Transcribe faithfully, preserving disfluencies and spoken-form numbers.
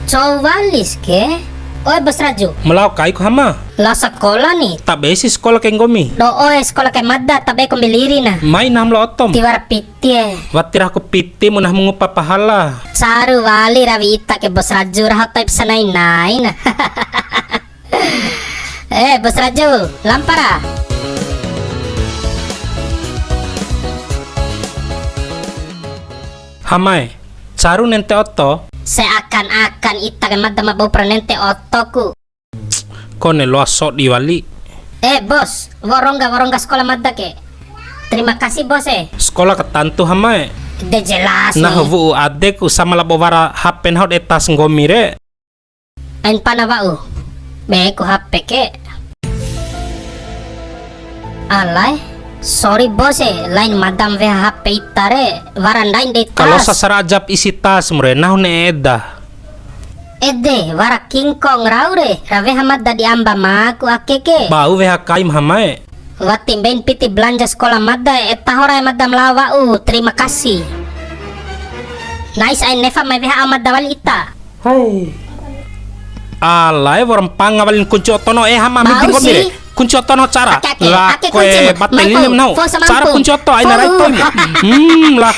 Cou walis ke? Oe Bos Raju. Ma lao kaiku Hama? Lao sakola ni. Tabe si sakola ke nggomi? Do oe sakola ke mada, tabe kombi liri na. Mai nahu ma lao otom. Tiwara piti e. Wati raho ku piti mu nahu ma ngupa pahala. Caru wali rawi ita ke Bos Raju, raho to'i sanai-nai na. Eh, Bos Raju, lampa ra. Hamae, caru nente oto? Seakan-akan ita ke mada ma bou pra nente oto ku. Kone loa sodi wali. Eh, Bos, wa'u rongga, wa'u rongga sekolah mada ke. Terima kasih, Bos, eh. Sekolah ke tantu, Hamae. De jelas. Nah, nih. Wu'u adeku sama labo wara H P nahu de tas nggomi re. Ain pana wa'u. Be ku H P ke. Alai, sorry Bos e, lain mada ma weha H P ita re, wara ndain dei tas. Kalo sasara ajab isi tas mu re, nahu ne'e eda. Ede, wara kingkong rau re, ra weha mada di amba maku ake ke. Bau weha kaim Hamae. Wati mbein piti belanja sekolah mada e, taho ra e mada ma lao wa'u, terima kasih. Nais ain nefa mai weha au mada wali ita. Hai. Alae, wa'ura mpanga walin kunci oto nahu, eh, Hama, bau minti nggomi re. Kunci oto nahu cara. Ake, ake, lah, ake koe kunci, batai mampu, ini nahu. Fo sama cara mampu. Kunci oto, aina rai toimu. Hmm, lah.